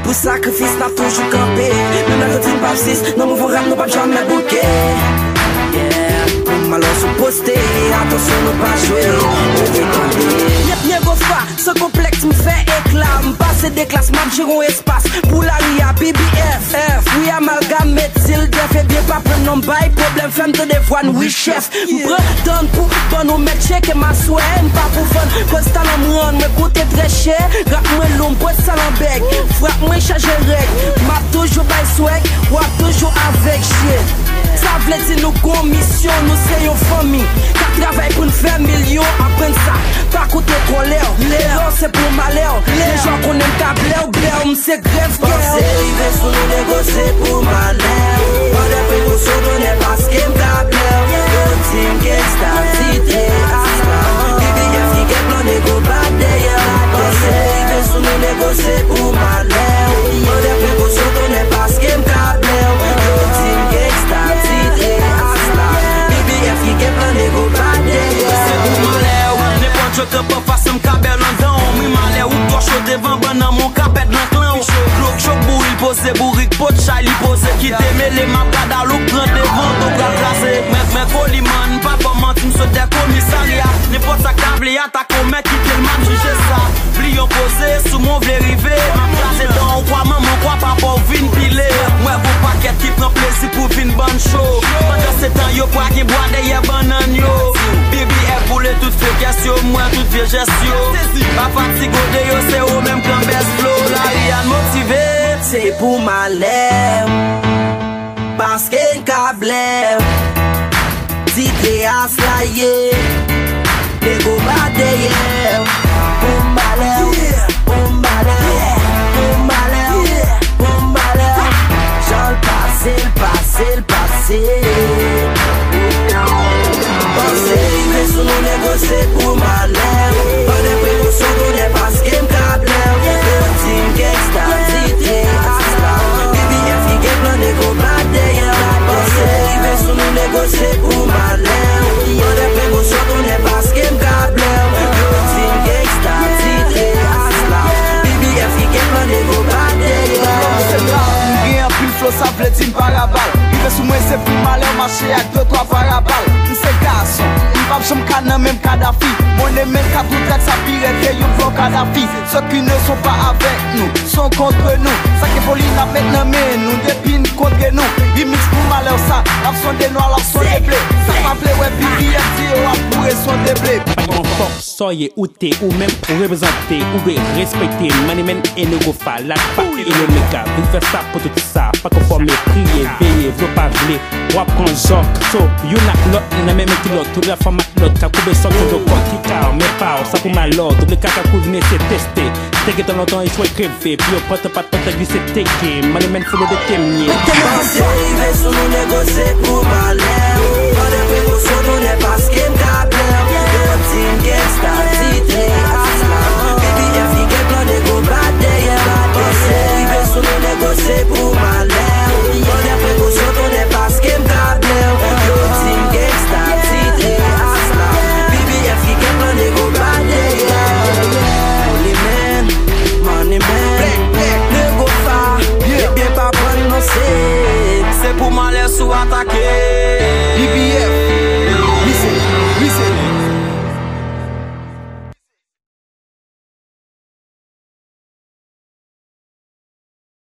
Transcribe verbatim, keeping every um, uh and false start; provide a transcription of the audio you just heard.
Pou sakrifis n ap toujou kanpe. Menm lè yo di n p ap sis, nan mouvman rap nou p ap janmen bouke. Yeah. Pou malè sou poste, atansyon nou pa jwe. Ou vin tande. Yep, Nego Fa, san konplèks m fè ekla. M pase de klas, m ap jere yon espas. Pou lari a, B B F, F, wi, amalgam, met zil, dèf, ebyen pa pran non bay pwoblèm, fè m tande vwa n, wi, chèf. M pran tan pou ban nou mèt tcheke m aswè, m pa pou vann, koz talan m rann mwen koute trè chè. Rap mwen lou, m pwès talan bèg, frap mwen chaje règ. M ap toujou bay swag, w ap toujou avèg, shit. Sa vle di nou gon misyon, nou se yon fanmi k ap travay pou n fè milyon, aprann sa, pa koute kòlè w. Erè w se pou malè w, lè jan konnen m ka blè w, blè w, m se grèv kè w. Panse rive sou nou, Nego, se pou malè w. Pran de prekosyon, tonnè, paske m ka blè w. Yo di m gangsta, titre asla. B B F ki gen plan, Nego bat dèyè w. Panse rive sou nou, Nego, se pou malè w. Pran de prekosyon, tonnè, paske m ka blè w. Yo di m gangsta, titre asla. B B F ki gen plan, Nego bat dèyè w. Se pou malè w. Nenpòt yo kanpe anfas, m ka bè w nan dan w. M ri malè w, ou twò cho devan bann nan, men w ka pèd nan klan w. Glok chòk bouri, l poze bourik, pot chay li poze, kite mele, m ap gad alouk pran devan, to pral kraze. Mwen, mwen Koliman, pa fè manti, m sot dè komisarya. Nenpòt sa k ta vle atake w, mèt kite l, m ap jije sa. Bliye w poze, sou mwen w vle rive, m ap kraze dan w, kwa manman w, kwa papa w vin pile. Mwen gon pakèt ki pran plezi pou vin bann cho. Pandansetan, yo pral gen bwa dèyè bannann yo. B B F boule tout fekès yo, m wè tout vye jès yo. Pa fatige w de yo, se ou menm k nan bèz flo. Lari a n motive. Se pou malè w, paske n ka blè w. Titre asla ye, Nego bat dèyè w. Pou malè w, pou malè w, pou malè w, pou malè w. Jan l pase, l pase, l pase. Panse rive sou nou, Nego, se pou malè w. Pran de prekosyon, tonnè, paske m ka blè w. Yo di m gangsta, titre asla. B B F ki gen plan, Nego bat dèyè w. Panse rive sou nou, Nego, se pou malè w. Pran de prekosyon, tonnè, paske m ka blè w. Yo di m gangsta, titre asla. B B F ki gen plan, Nego bat dèyè w. M gen anpil flo, sa vle di m parabal. Rive sou mwen, se pou malè w, mache ak de twa parabal. M se gason, m p ap janm ka nan menm Kadafi. Mwen e men ka tou trèt, sa pi rèd ke yon vlò Kadafi. Ceux qui ne sont pas avec nous sont contre nous. Sa ke foli n ap met nan men nou depi n kontre nou. Remix pou malè w sa, n ap sonde nwa, l ap sonde ble. Sa pa vle wè B B F di yo ap boure sonde ble. Yon fòk sòye ou te ou menm ou reprezante, ou dwe respekte Money Man e Nego Fa, la pa e Omega. Vin fè sa pou tout sa, pa konfòme, priye, veye, vle w pa vle, w ap pran jòk. So, youn ak lòt, nan menm kilòt, tout la fanm ak lòt, ka koube sòk, koube kòk, ki ka men pa w, sa pou malè w, double kaka kouzine se teste. Te gentan lontan echwe kreve, pi yo pòt pa t pòt glise teke, Money Man folo de temye. Panse rive sou nou, Nego, se pou malè w. Pran de prekosyon, tonnè, paske m ka blè w. Yo di m gangsta, titre asla. B B F ki gen plan, Nego bat dèyè w. Panse rive sou nou, Nego, se pou malè w. Pran de prekosyon, tonnè, paske m ka blè w. Yo di m gangsta, titre asla. B B F ki gen plan, Nego bat dèyè w. Holy Man, Money Man, Nego Fa, ebyen pa prann non se. Se pou malè w atake.